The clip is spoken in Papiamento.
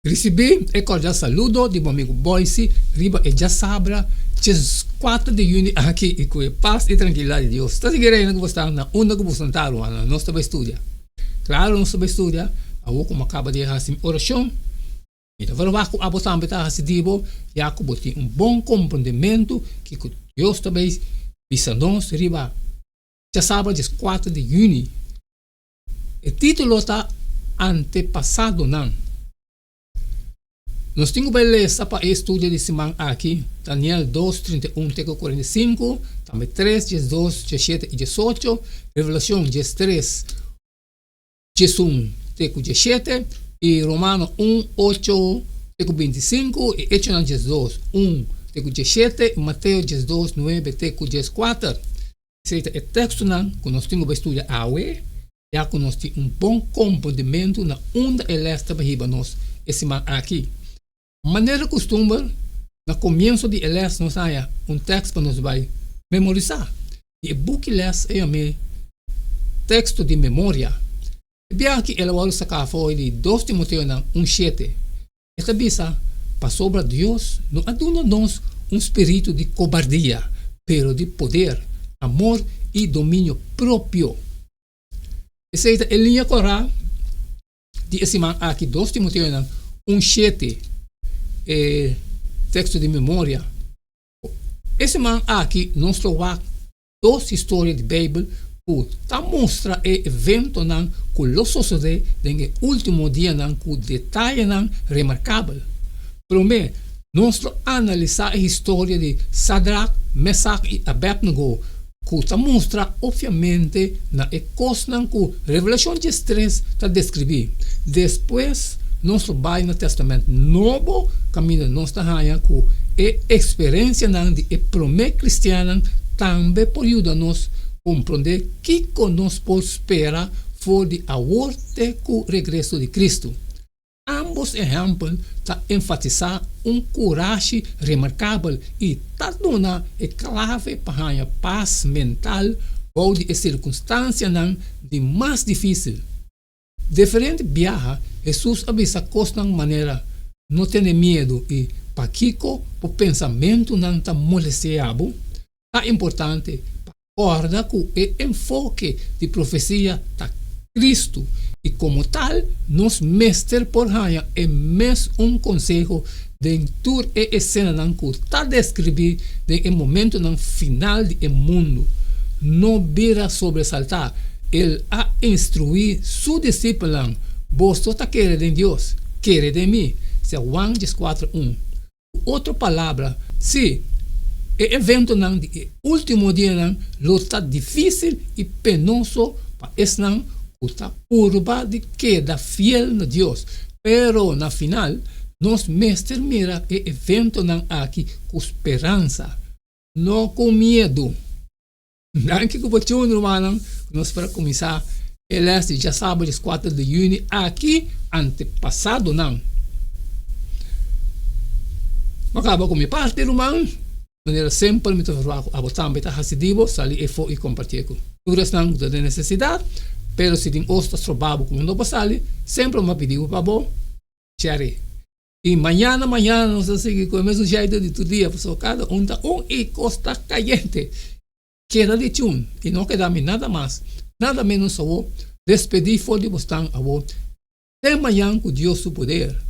Risibí e kordial saludo di bo amigu Boysie riba e djasabra 14 di yüni aki i ku e pas i trankilidat di Dios ta sigui reina ku bo sta na unda ku bo sentá rumannan. Nos ta bai studia. Klaro nos ta bai studia awor ku mi a kaba di hasi mi orashon. Mi ta verwagt ku abo tambe ta hasi di bo ya ku bo tin un bon komprendementu kiko Dios ta bai bisa nos riba djasabra 14 di yüni. E título ta Antepasadonan. Nos tin ku bai lesa pa e estudio di siman aki Daniel dos, 31 te ku 45, tambe 3, 12, 17 i 18, Revelashon 13, 11 te ku 17 i Romano 1, 8 te ku 25 i Echonan 12, 1 te ku 17 i Mateo 12, 9 te ku 14. Esei ta e tekstonan ku nos tin ku bai studia awe, ya ku nos tin un bon komprendimentu na unda e lès ta bai hiba nos e siman aki. Manera kustumber, na komienso di e lès nos haña un tèks pa nos bai memorisá. I e buki lès e yam'é Teksto di Memoria. E biaha aki el a wòrdu saká afó di Dos Timoteonan un shete. E ta bisa, Pasobra Dios no a duna nos un spiritu di kobardia, pero di poder, amor i dominio propio. Esei ta e liña kòrá di e siman aki, Dos Timoteonan un shete, e teksto di memoria. E siman aki nos lo wak Dos historia di Beibel ku ta mustra e eventonan ku lo sosodé den e último dianan ku detayenan remarkabel. Promé, nos lo analisá e historia di Sadrak, Mesak i Abednego ku ta mustra opviamente na e kosnan ku Revelashon 13 ta deskribí. Despues, nos lo bai na Tèstamènt Nobo kaminda nos ta haña ku e eksperensianan di e promé kristiannan tambe por yuda nos komprondé kiko nos por spera for di awor te ku regreso di Kristu. Ámbos ehèmpel ta enfatisá un kurashi remarkabel i ta duna e klave pa haña pas mental bou di e sirkunstansianan di mas difísil. Diferente biaha Hesus a bisa kosnan manera, No tene miedu i Pakiko bo pensamentunan ta molestea bo? Ta importante pa kòrda ku e enfoke di profesia ta Kristu i komo tal nos mester por haña e mes un konseho den tur e esenanan ku ta deskribí den e momentunan final di e mundu. No bira sobresaltá, el a instruí su disipelnan, Boso ta kere den Dios, kere den mi. Sea Juan 14, un. Ku otro palabra, sí, e eventonan di e último dianan lo ta difísil i penoso pa esnan ku ta purba di keda fiel na Dios. Pero na final, nos mester mira e eventonan aki ku speransa, no ku miedu. Danki ku bo tune, rumannan, ku nos por a kuminsá e lès di djasabra 14 di yüni aki antepasadonan. Bo a kaba ku mi parti, ruman. Manera semper mi ta verwagt ku abo tambe ta hasi di bo, sali efo i kompartié ku tur esnan ku ta den nesesidat. Pero si tin os ta stroba bo ku bo no por sali, semper mi a pidi bo pa bo share. I mañana mañana nos ta sigui ku e mesun sheitu di tur dia, pasobra kada un ta un i kos ta kayente. Keda di chun i no keda mi nada mas, nada ménos awor, despedí for di bosnan awor te mañan ku Dios su poder.